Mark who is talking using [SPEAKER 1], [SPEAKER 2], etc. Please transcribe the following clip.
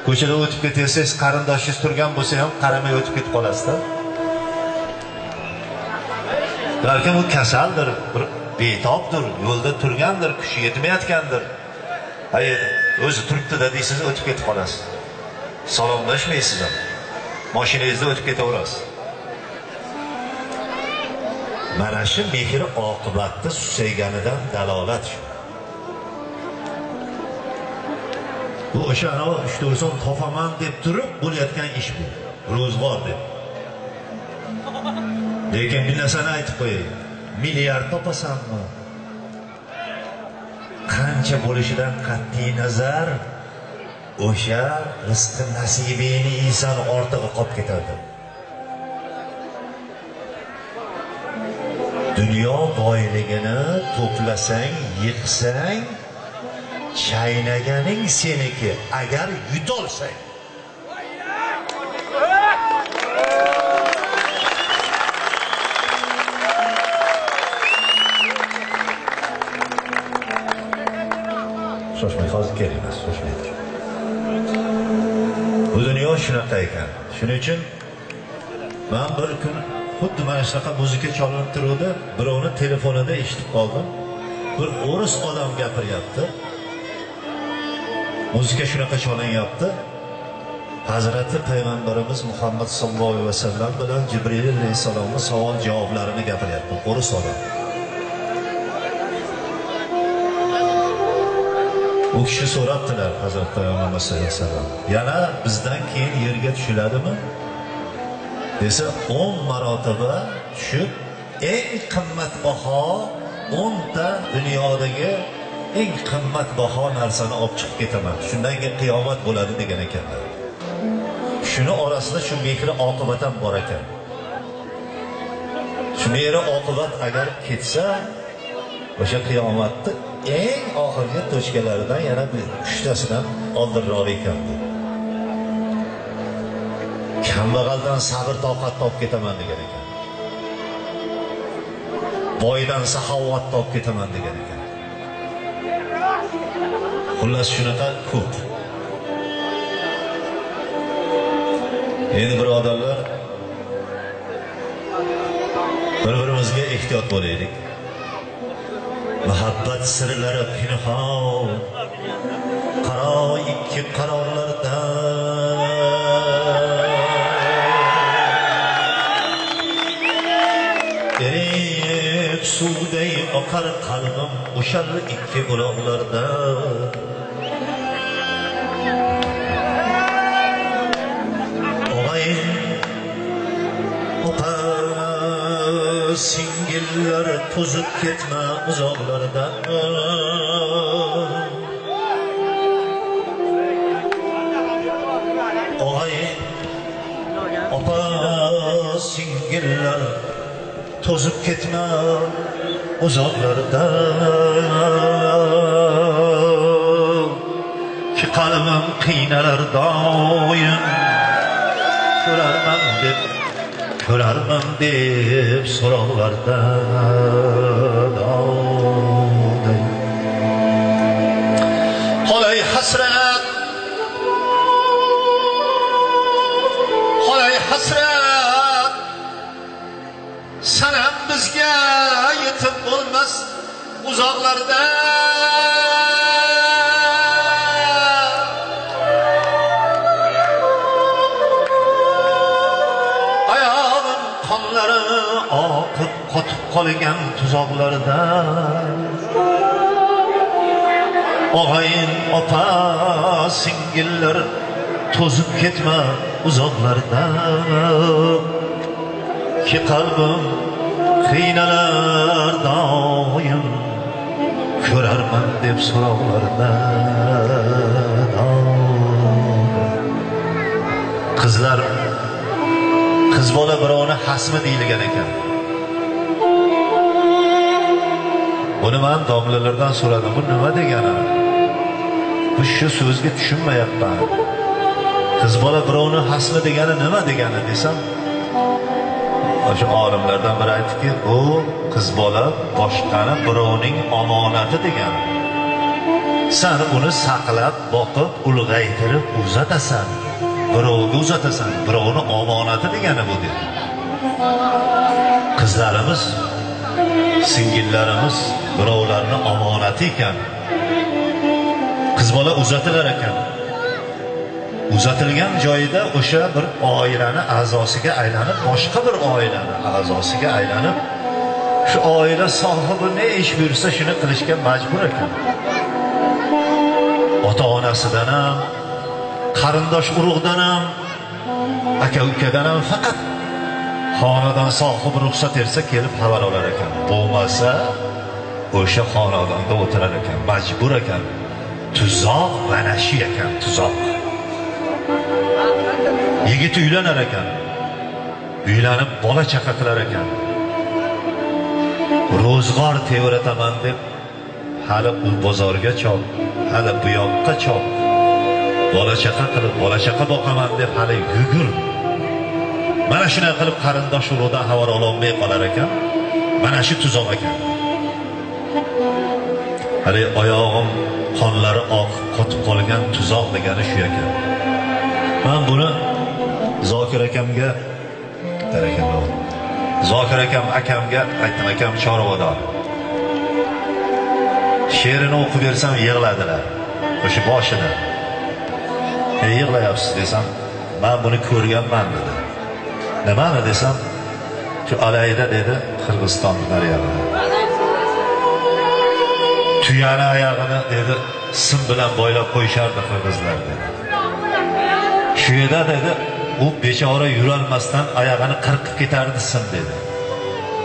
[SPEAKER 1] Ko'chada o'tib ketsangiz, qarindoshingiz turgan bo'lsa ham qaramay o'tib ketib qolasiz-da. Balkim u kasaldir, bir betobdir, yo'lda turgandir, kuchi yetmayotgandir. Hayır, o'zi turibdi-da deysiz, o'tib ketib qolasiz. Salomlashmaysiz ham. Mashinangizda o'tib ketaverasiz. Mana shu mehr oqibatda susayganidan dalolat shu. Bu o'sha ana 3-4 so'm topaman deb turib bo'layotgan ish bu. Ro'zg'or deb. Lekin bir narsani aytib qo'yay. Milliard topasanmi? Qancha bo'lishidan qat'iy nazar o'sha rizqi nasibini inson ortig'i qolib ketadi. Dunyo boyligini to'plasang, yig'sang, chaynaganing seniki, agar yutolsang. Shoshmang, hozir kerak emas, shoshmaylik. Bu dunyo shunaqa ekan. Shuning uchun men bir kun xuddi mana shunaqa muzika chalinib turuvdi, birovni telefonida eshitib qoldim. Bir o'ris odam gapiryapti. Muzika shunaqa chalinyapti. Hazrati Payg'ambarimiz Muhammad sallallohu alayhi vasallam bilan Jibril alayhissalomning savol javoblarini gapiryapti o'ris odam. U kishi so'rabdilar Hazrati Payg'ambarimiz sallallohu alayhi vasallam, yana bizdan keyin yerga tushiladimi? Desa 10 marotaba tushib, eng qimmatbaho 10 ta dunyodagi eng qimmatbaho narsani olib chiqib ketaman. Shundan keyin qiyomat bo'ladi degan ekanlar. Shuni orasida shu mehri oqibat ham bor ekan. Shu mehri oqibat agar ketsa, o'sha qiyomatni eng oxirgi tochkalaridan yana bir uchtasidan oldinroq ekan. Kambag'aldan sabr toqat topib ketaman degan ekan. Boydan saxovat topib ketaman degan ekan. Xullas shunaqa ko'p. Endi birodarlar, bir-birimizga ehtiyot bo'laylik. Muhabbat sirlari pinhon, qaro ikki qarorlarda. Erib suvday oqar qalbim o'shal ikki buloqlarda. Og'ayin, opa, singillar to'zib ketma uzoqlarda. Og'ayin, opa, singillar to'zib ketma uzoqlarda. Ki qalbim qiynalar doim, ko'rarman deb, ko'rarman deb so'roqlarda. Qolay hasrat, qolay hasrat, sanam bizga yetib bo'lmas uzoqlarda. Oyog'im qonlari oqib qotib qolgan tuzoqlarda. Og'ayin, opa, singillar to'zib ketma uzoqlarda. Ki qalbim qiynalar doim, ko'rarman deb so'roqlarda. Qizlar, qiz bola birovni hasmi deyilgan ekan. Buni men domlalardan so'radim, bu nima degani? Bu shu so'zga tushunmayapman. Qiz bola birovni hasmi degani nima degani desam, o'sha olimlardan biri aytdiki, bu qiz bola boshqani birovning omonati degani. Sen uni saqlab, boqib, ulg'aytirib uzatasan. Birovga uzatasan. Birovni omonati degani bu dedi. Qizlarimiz, singillarimiz birovlarni omonati ekan. Qiz bola uzatilar ekan. Uzatilgan joyida o'sha bir oilani a'zosiga aylanib, boshqa bir oilani a'zosiga aylanib, shu oila sohibi ne ish buyursa shuni qilishga majbur ekan. Ota-onasidan ham, qarindosh urug'dan ham, aka-ukadan ham faqat xonadon sohibi ruxsat bersa kelib xabar olar ekan. Bo'lmasa o'sha xonadonda o'tirar ekan, majbur ekan. Tuzoq mana shu ekan, tuzoq. Yigit uylanar ekan. Uylanib bola chaqa qilar ekan. Ro'zg'or tevrataman deb hali u bozorga chop, hali bu yoqqa chop. Bola chaqa qilib, bola chaqa boqaman deb hali yugur. Mana shunday qilib qarindosh urug'dan xabar ololmay qolar ekan. Mana shu tuzoq ekan. Hali oyog'im qonlari oqib qotib qolgan tuzoq degani shu ekan. Men buni Zokir akamga, Zokir akam akamga aytdim, akam chorvador. She'rini o'qib bersam yig'ladilar. O'sha boshida. Yig'layapsiz desam, men buni ko'rganman dedi. Nimani desam, shu Alayda dedi, Qirg'iziston nariyog'ida. Tuyani oyog'ini dedi, sim bilan boylab qo'yishardi qirg'izlar dedi. Shu yerda dedi, u bechora yurolmasdan oyog'ini qirqib ketardi sim dedi.